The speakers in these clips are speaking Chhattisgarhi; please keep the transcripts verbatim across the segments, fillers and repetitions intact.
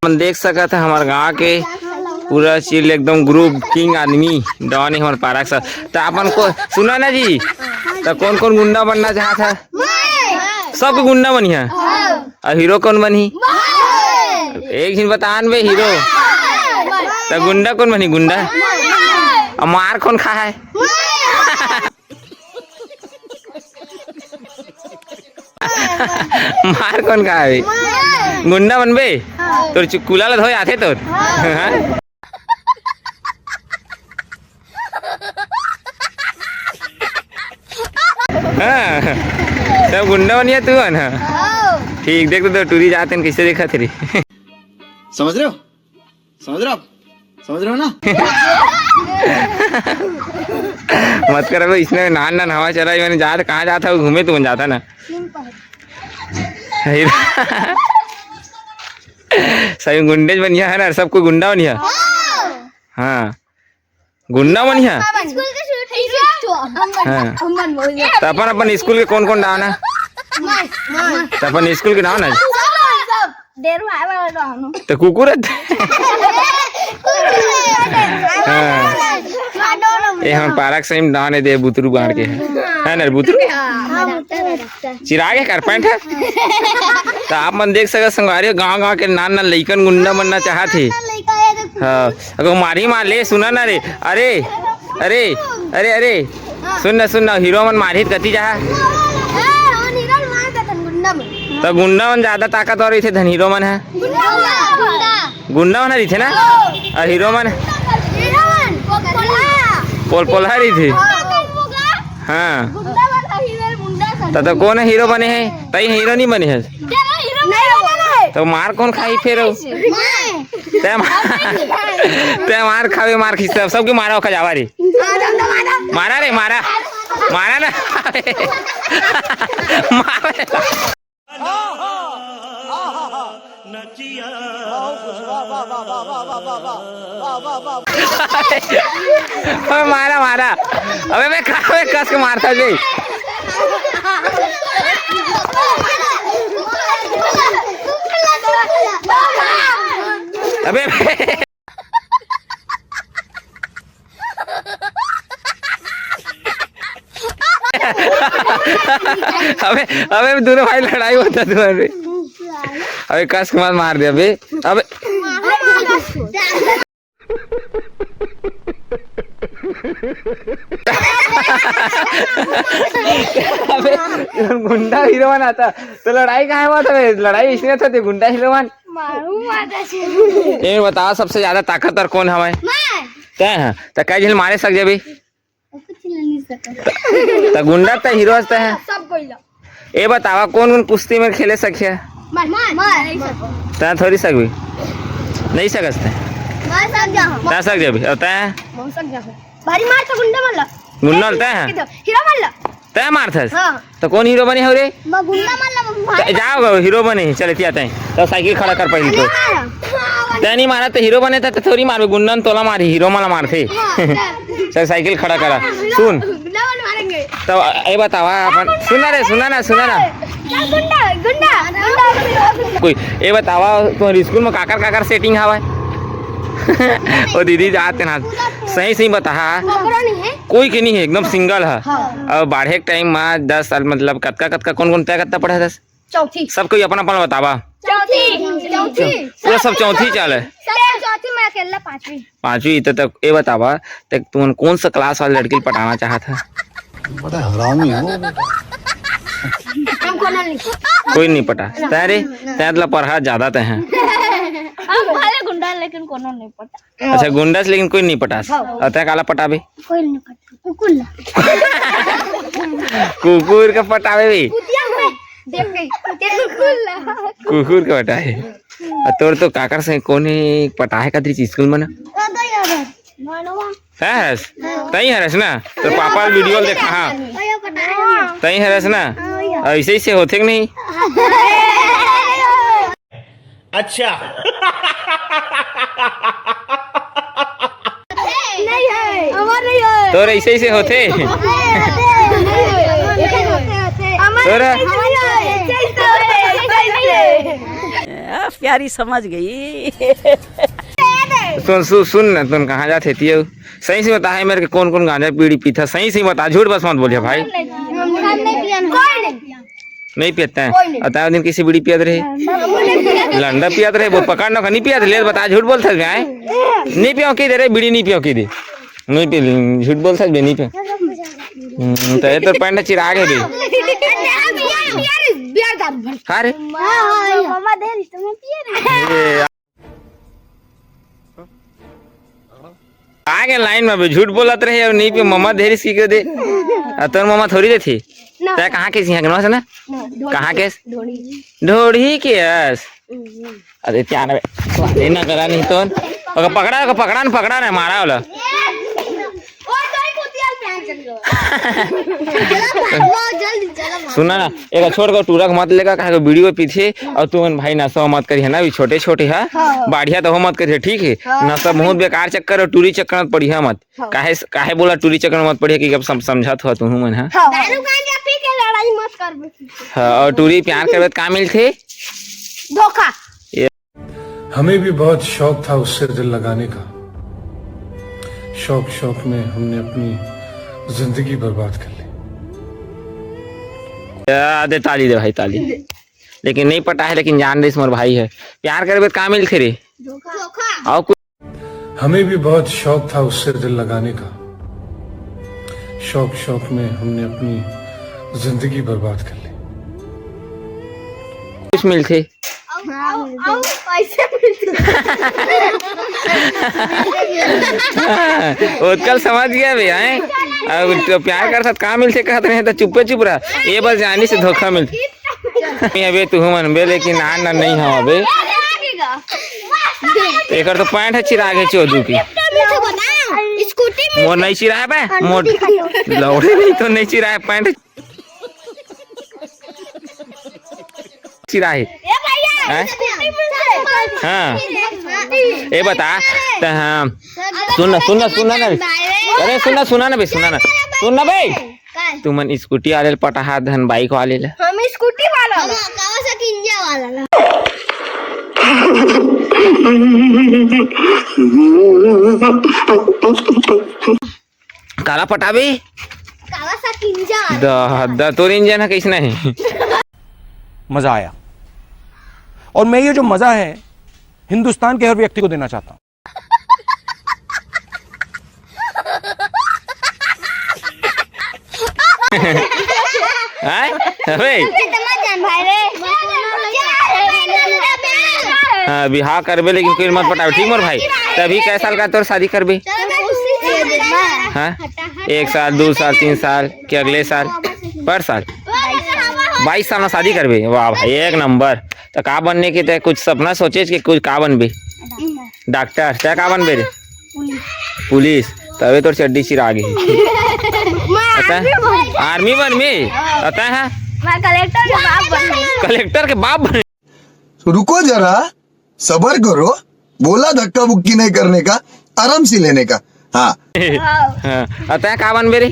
अपन देख सकत है हमर गांव के पूरा चिल एकदम ग्रुप किंग आदमी डॉन है हमर पारक सर। त अपन को सुना ना जी, त कौन कौन गुंडा बनना चाहत है? सबके गुंडा बनिहा। अउ हीरो कौन बनही? एक झिन बतान बे हीरो। त गुंडा कौन बनही? गुंडा। अउ मार कौन खाय? मार कौन खाय? गुंडा बनबे? तोर चुकुला ला धोए आथे तोर? हाँ? हाँ, सब गुंडा बनिहा तू हन, हाँ? ठीक, देख तो टूरी जात हन, कैसे देखत रही। समझ रहे हो? समझ रहे हो आप? समझ रहे हो ना? मत कर बे, इसने नान नान हवा चला, मैंने जात, कहाँ जाता हूँ, घूमे तुमन जाता ना। सही गुंडे बनिहा है ना, सब कोई गुंडा बनिहा। हाँ, गुंडा बनिहा। स्कूल के shoot है। हाँ। त अपन अपन स्कूल के कौन कौन डावना? मैं, मैं। त अपन स्कूल के डावना। सब, सब। डेढ़ भाई वाला डावना। त कुकुर है। हाँ। ये हम पारक सही में डावने दे बुतरू बांट के है। है ना रे बुतरू? हाँ, हाँ, बुतरू। चिराग है, कारपेंट है। त आप मन देख सकत संगवारी हो, गांव-गांव के नान-नान लइकन गुंडा बनना चाहत हे। हाँ, अगर मारही मार ले, सुना ना रे। अरे, अरे, अरे, अरे, सुन ना, सुन ना, हीरो मन मारही त कति जाहा? त गुंडा मन ज्यादा ताकतवर रहिथे धन हीरो मन ह। गुंडा मन ह रहिथे ना? अउ हीरो मन? पोलपोलहा रहिथे। हाँ। त, त कोन हीरो बने हे? तई हीरो नहीं बने हे। त मार कोन खाही फेर? तै मार, तै मार खाबे, मार खींचता, सबके मारा ओखा जावा रे। मारा रे, मारा। मारा ना। मारा। अबे मारा, मारा। अबे मैं खा, मैं कस के मारता जी। अबे अबे, अबे दोनों भाई लड़ाई होता तुम्हारे। अबे कस के मत मार दे अबे। अबे। अबे, गुंडा हीरो बन आता तो लड़ाई कहाँ हुआ था बे? लड़ाई इसने था ते गुंडा हीरो बन। मारू माता से। ये बता सबसे ज्यादा ताकतवर कौन हवे? मैं। तै है। त कै झिन मारे सक जबे? कुछ नहीं सकता। त गुंडा त हीरो हस तै है। सब कोई ला। ए बतावा कौन कौन कुश्ती में खेले सकिया? मैं, मैं, मैं नहीं सकता। तै थोड़ी सकबी। नहीं सकस तै। मैं सक जाहूँ। तै सक जबे। अउ तै? मैं सक जाहूँ। भारी मार तो गुंडा मन ला। गुंडा ल तै है? हीरो मन ला। तै मारथस? हाँ। त कोन हीरो बने हो रे? मैं गुंडा मन ला मार। त जाओ हीरो बने, चल एती आते हैं। त साइकिल खड़ा कर पहले तो। अरे, तै नहीं मारा त हीरो बने त, त थोड़ी मारबे, गुंडा न तोला मारी, हीरो मन ला मारथे। हाँ, चल। चल साइकिल खड़ा करा। हाँ, सुन। गुंडा मन मारेंगे। त ए बतावा अपन, सुना रे, सुना ना, सुना ना। गुंडा, गुंडा, गुंडा। कोई, ए बतावा, तुम्हारे स्कूल में काकर, काकर setting हवा? ओ दीदी जाते ना, सही, सही बता। कोई के नहीं है, एकदम single है। हाँ। अउ बाढ़े के time में दस साल, मतलब, कतका, कतका, कौन, कौन, तै कतका पढ़ा दस? चौथी। सब कोई अपन, अपन बतावा। चौथी, चौथी। पूरा सब चौथी चाले। सब चौथी, मैं अकेला पांचवी। पांचवी, त, त ए बतावा, त तुमन कौन सा class वाली लड़की ल पटाना चाहत है? बड़ा हरामी हो बेटा। हम कोनो नहीं। कोई नहीं पटा। तै रे, तै ला पढ़ा ज्यादा तै है। हम भले गुंडा, लेकिन कोनो नहीं पटा। अच्छा, गुंडा से लेकिन कोई नहीं पटास। हाँ। अउ तै काला पटाबे? कोई नहीं पटा। कुकुर ला। कुकुर के पटाबे बे? कुतिया में देख गई। कुकुर ला। कुकुर के पटाबे। अउ तोर तो काकर से कोने पटाए का दृश्य स्कूल में ना? दादा यार। मानवा। है हरस? तई हरस ना? तो पापा video देखा, हाँ। अयो पटाए। तई हरस ना? हाँ, भैया। ऐसे ही से होथे कि नहीं? अच्छा। नहीं है, हमार नहीं है। तोर ऐसे ही से होथे। नहीं है, नहीं है। हमार तोरा? नहीं है, ऐसे ही से होथे, ऐसे ही से। क्या रही समझ गई। सुन, सुन, सुन ना, तुम कहाँ जाते थी? सही से बता, है मेरे के कौन कौन गांजा बीड़ी पीता? सही से बता, झूठ बस मत बोलिए भाई। हम नहीं पियन, कोई नहीं पियन। नहीं पीते हैं? कोई नहीं। और ताऊ दिन किसी बीड़ी पियत रहे? हम नहीं पियन। लंडा पियत रहे, वो पकड़ ना, नहीं पियत, ले बता, झूठ बोलते हैं, आए? नहीं पियो की दे रे, बीड़ी नहीं पियो की दे। नहीं पी, झूठ बोलता है, नहीं पी। हम्म, तो ये तो पैंट चिराग है बे। बियर, बियर, बियर दारू भर। हाँ रे। हाँ, हाँ, हाँ। मामा दे रही, तुम्हें पिए नहीं। ये आ गए लाइन में, अभी झूठ बोलत रहे, अब नहीं पे ममा धेरिस की के दे। आ तोर ममा थोड़ी देथी। ना। तै कहाँ के सिंह के नोस ना? ना, ढोढ़ी कहाँ के? के? ढोढ़ी। ढोढ़ी के अस? हम्म। अरे क्या ना बे, ये ना करा नहीं तो। ओके पकड़ा, ओके पकड़ा ना, पकड़ा ना, मारा वाला। ओ, कोई कुतिया प्यान चल गया। चला भागो, जल्दी चला भागो। सुना ना, एक छोड़ को टूरक मत लेगा, कहा को बीड़ी वो पीछे, और तू मन भाई नशा मत करिए ना, अभी छोटे छोटे है, हाँ। बढ़िया तो हो मत करिए, ठीक है? हाँ। नशा बहुत बेकार चक्कर और टूरी चक्कर मत पड़िए मत। हाँ। काहे, काहे बोला टूरी चक्कर मत पड़िए कि अब सम-, समझत हो तुम मन, हाँ? हाँ। दारू गांजा पी के लड़ाई मत कर बेटी। हाँ, और टूरी प्यार करबे त का मिलथे? धोखा। ये हमें भी बहुत शौक था उससे दिल लगाने का। शौक शौक में हमने अपनी जिंदगी बर्बाद कर ली। आ, दे ताली दे भाई, ताली। लेकिन नहीं पटा है, लेकिन जान रही मोर भाई है। प्यार करबे त का मिलथे रे? धोखा। और कुछ? हमें भी बहुत शौक था उससे दिल लगाने का। शौक शौक में हमने अपनी जिंदगी बर्बाद कर ली। कुछ मिलथे? हाँ, मिलथे। ओतकल समझ गया बे, हैं? अब तो प्यार कर साथ का मिलथे कहत रहे तो चुप्पे चुप रहा। ये बस जानी से धोखा मिलथे। अबे तू मन बे, लेकिन आन ना नहीं हो बे। एकर तो पैंट है चिराग है चोदू की। स्कूटी में मोर नहीं चिराए बे, मोर लौड़े नहीं तो नहीं चिराए पैंट। चिराही। ए भैया, हैं? हाँ। ए बता, त हाँ। सुन ना, सुन ना, सुन ना, ना। अरे सुन ना, सुना ना बे, सुना ना। सुन ना बे। तुमन स्कूटी वाले ल पटाहा धन बाइक वाले ल। हम स्कूटी वाला हम ला। कावासाकी निंजा वाला ला। काला पटाबे? Kawasaki Ninja. द, द तोर इंजन है, कैसना है? मजा आया। और मैं ये जो मजा है, हिंदुस्तान के हर व्यक्ति को देना चाहता हूँ। हैं? अबे। अबे, तो मत जान भाई रे। हाँ, बिहाव करबे, लेकिन कोई मत पटावे, ठीक मोर भाई? तभी कै साल का तोर शादी करबे? हाँ? एक साल, दो साल, तीन साल, कि अगले साल? पर साल? बाईस साल में शादी करबे? वाह भाई, एक नंबर। तो का बनने की तै कुछ सपना सोचे कि कुछ का बनबे? डॉक्टर। तै का बनबे रे? पुलिस। तबे तोर चड्डी चिरा गे। अच्छा? आर्मी बनबे? पता है? मैं कलेक्टर के बाप बनबे। कलेक्टर के बाप बने? तो रुको जरा, सबर करो, बोला धक्का बुक्की नहीं करने का, आराम से लेने का। हाँ। हाँ। अ तै का बनबे रे?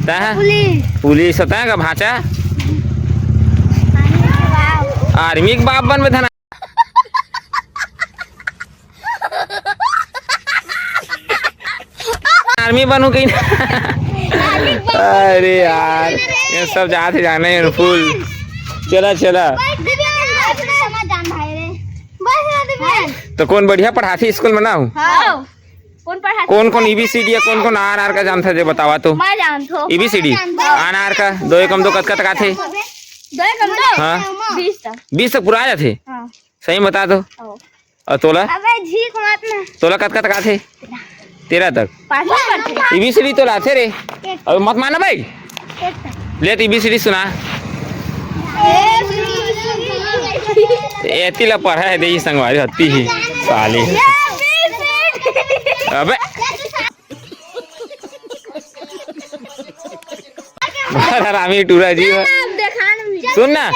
तै? पुलिस। पुलिस। अ तै का भांचा? आर्मी के बाप बनबे धना। आर्मी बनू कहीं ना। अरे यार, ये सब जात है जाने हैं फुल। चला, चला। तो कौन बढ़िया पढ़ाती स्कूल में ना हूँ? हाँ। कौन पढ़ाती? कौन कौन ईबीसीडी या कौन कौन आर आर का जानता है, बतावा तो। मैं जानता हूँ। ईबीसीडी, जानता हूँ। आन आर का दो एकम दो कतका तक आथे? दो एकम दो? हाँ। बीस तक। बीस तक पूरा आ जाथे? हाँ। सही में बता दो। हाँ। और तोला? अबे झीक मत ना। तोला कतका तक आथे? तेरह तक। पाँच तक। ईबीसीडी तोला आथे रे। अब मत माना भाई। ले तो ईबीसीडी सुना। एती ला पढ़ा है दे संगवारी हत्ती ही साले। अबे। हरामी टूरा जी। सुन ना,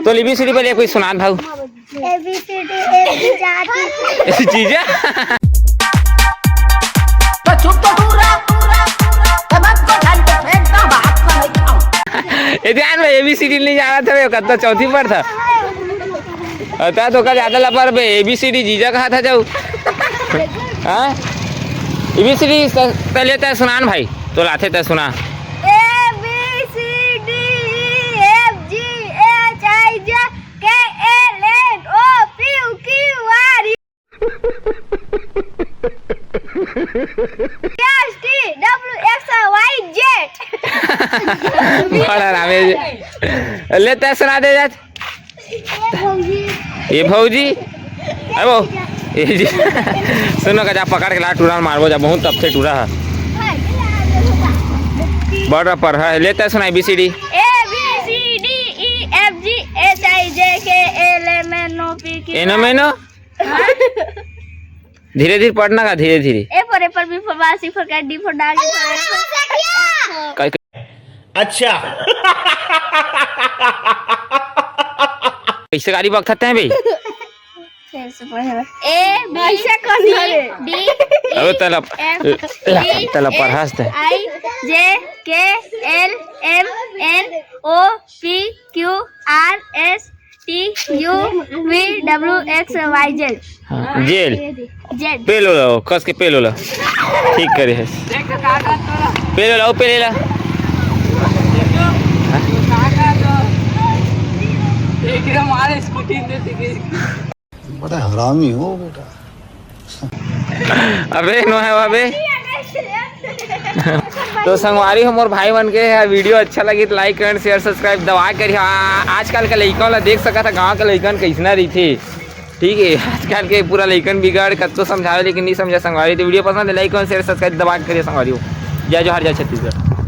तो ईबीसीडी पहले कोई सुना भाऊ। एबीसीडी, एबी जाति। जीजा। तो चुप तो तू रह, तू रह, तू रह। ए, मत को ढंग से फेंक दो, बात को नहीं खाओ। ए, ध्यान में एबीसीडी नहीं जाना था, वो कब तो चौथी पर था। अता तो का ज्यादा लपर बे, एबीसीडी जीजा कहा था जाऊ। हाँ, एबीसीडी। त लेता है सुनान भाई, तो लाथे तय सुना। A B C D E F G H I J K L M N O P Q R S T W X Y Z। बड़ा राम है। लेता है सुना दे जात। ए भौजी, ए वो, ए जी, सुनो का जा पकड़ के ला टूरा मारबो जा, बहुत तब से टूरा है। बड़ा पर है, लेता है सुना ABCD. A B C D E F G H I J K L M N O P Q। एनो मेनो। धीरे धीरे पढ़ना का, धीरे धीरे। A for apple, B for ball, C for cat, D for dog, E for elephant। अच्छा। कैसे गाड़ी बकथत हैं बे? फिर से पढ़े। A B C D E अबे तलब, F G तलब पढ़ास ते। I J K L M N O P Q R S T U V W X Y Z। हाँ, जेल। जेल। पेलो ला, कस के पेलो ला। ठीक करे है। पेलो ला, पेले ला। बड़ा हरामी हो बेटा। अबे नो है अबे। तो संगवारी हो मोर भाई मन के, वीडियो अच्छा लगी तो like, comment, share, subscribe दबा करिहा। आजकल के लइका ला देख सकत ह, गांव के लइकन कइसना रहिथे। ठीक है, आजकल के पूरा लइकन बिगड़, कतको समझावे लेकिन नहीं समझा संगवारी। तो वीडियो पसंद है, like, comment, share, subscribe दबा के करिहा संगवारी हो। जय जोहार, जय छत्तीसगढ़।